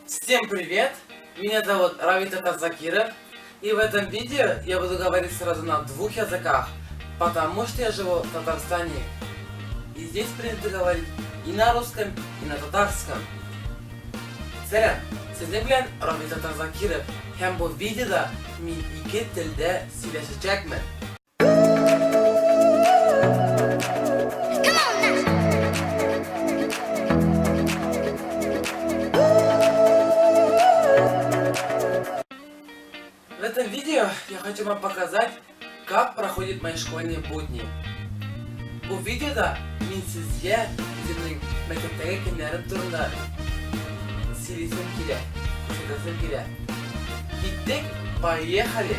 Всем привет! Меня зовут Равит Закиров, и в этом видео я буду говорить сразу на двух языках, потому что я живу в Татарстане. И здесь принято говорить и на русском, и на татарском. Сәлам! Сезнең белән Равил Татарзакиров һәм бу видеода мин ике телдә сөйләшәчәкмен. В этом видео я хочу вам показать, как проходят мои школьные будни. Бу видеода мин сезгә үземнең мәктәптәге көннәрем турында сөйлисем килә, күрсәтәсем килә. Киттек, поехали!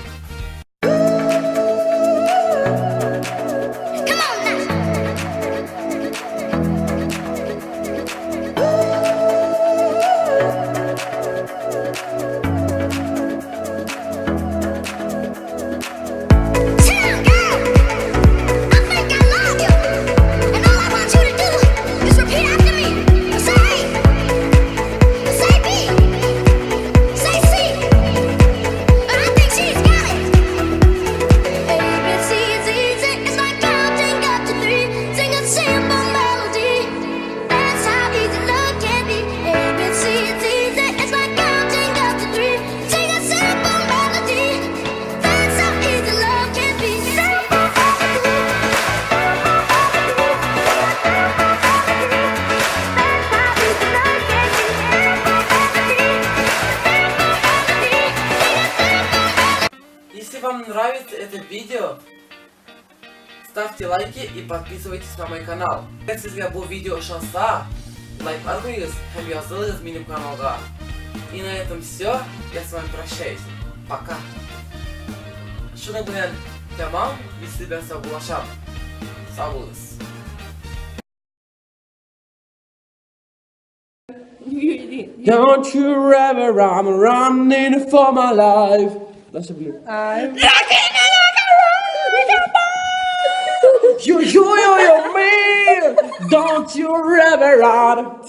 Если вам нравится это видео, ставьте лайки и подписывайтесь на мой канал. Әгәр сезгә бу видео ошаса, лайклар куегыз һәм язылыгыз минем каналга. И на этом все. Я с вами прощаюсь. Пока. Шуның белән тәмам, мин сезнең белән саубуллашам. Сау булыгыз. Don't you ever, I'm running for my life. Nasıl biliyorum? You, you, you, you, me. Don't you ever run.